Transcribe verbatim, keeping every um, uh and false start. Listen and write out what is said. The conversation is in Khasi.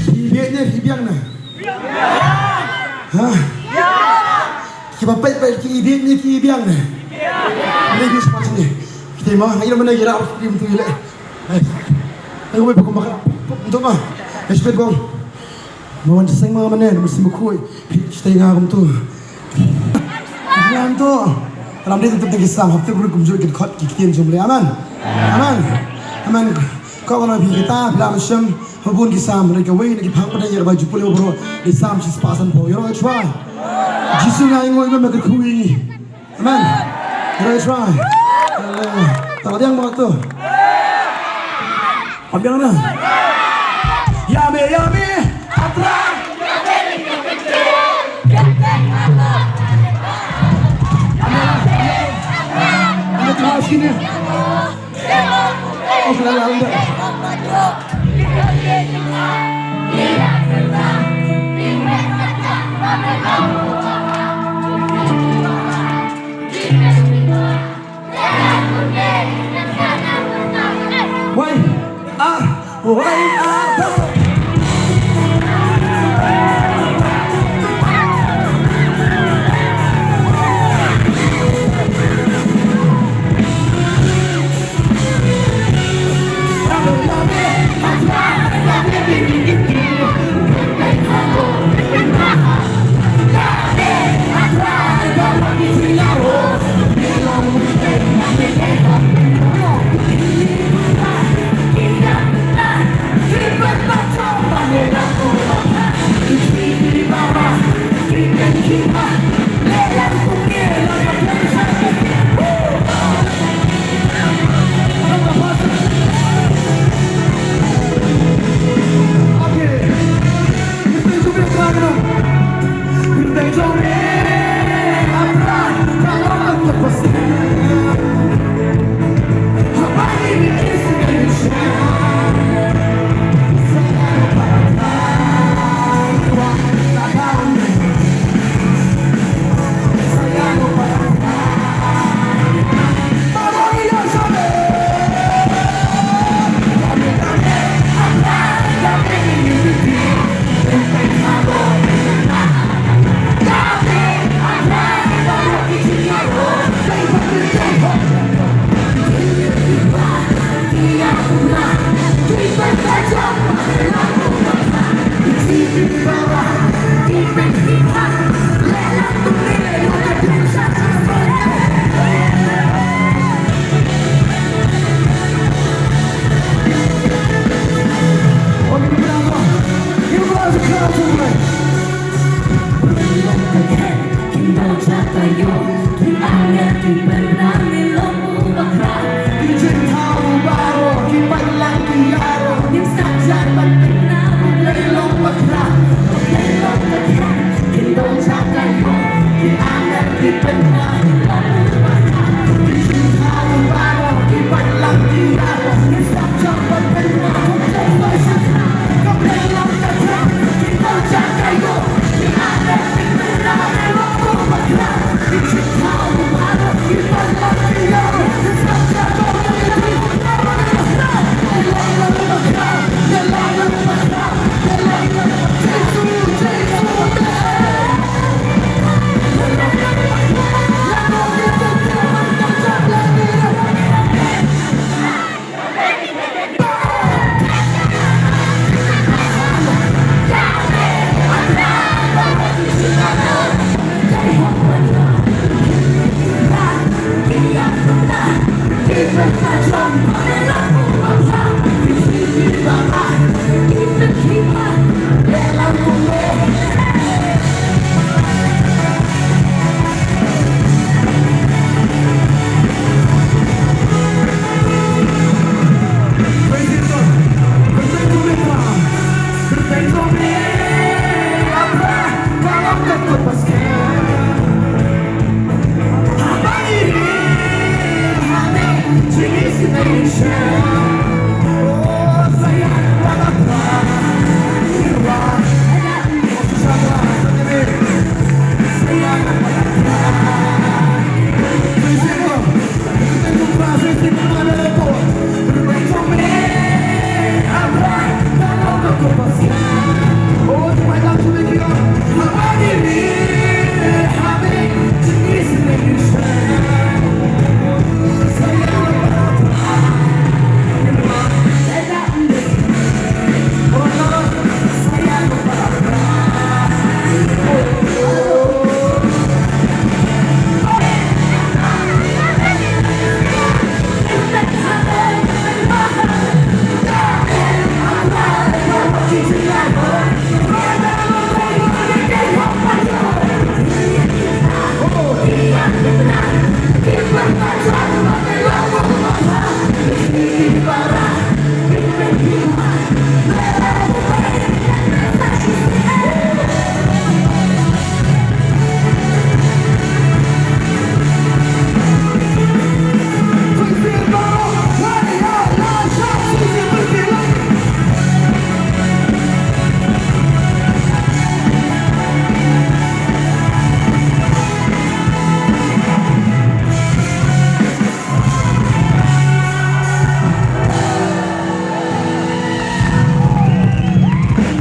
Phi biang ne, phi biang ne? Ha? Kiba peit peit ki biang ne, ki biang ne? Ne, ki sma sini. Kita mah ngai mana kira harus tim tu ile. Hai. Aku mau buka makan. Untuk mah. Respect bang. Mawan seng ma mane, mesti mukhui. Stay nga kumtu. Ngan tu. Ram dei tu ki sam, hap tu kumjuh ki khot ki ktien jong le. Amen. Amen. Amen. Ko kono phi kita, phi la mynsiem, ha bun ki sam, re kawei na ki phang pdeng ïa ka Baibl jubor, ki sam shi spah san phew. Ïa ro chwa. Jisu ngai ngoi me me ka khui. Amen. Praise right. Hallelujah. Tang biang mo tu. Biang na. Yummy, yummy. Atra. Amen. Amen. Terima kasih ni. Wai, ah, wai.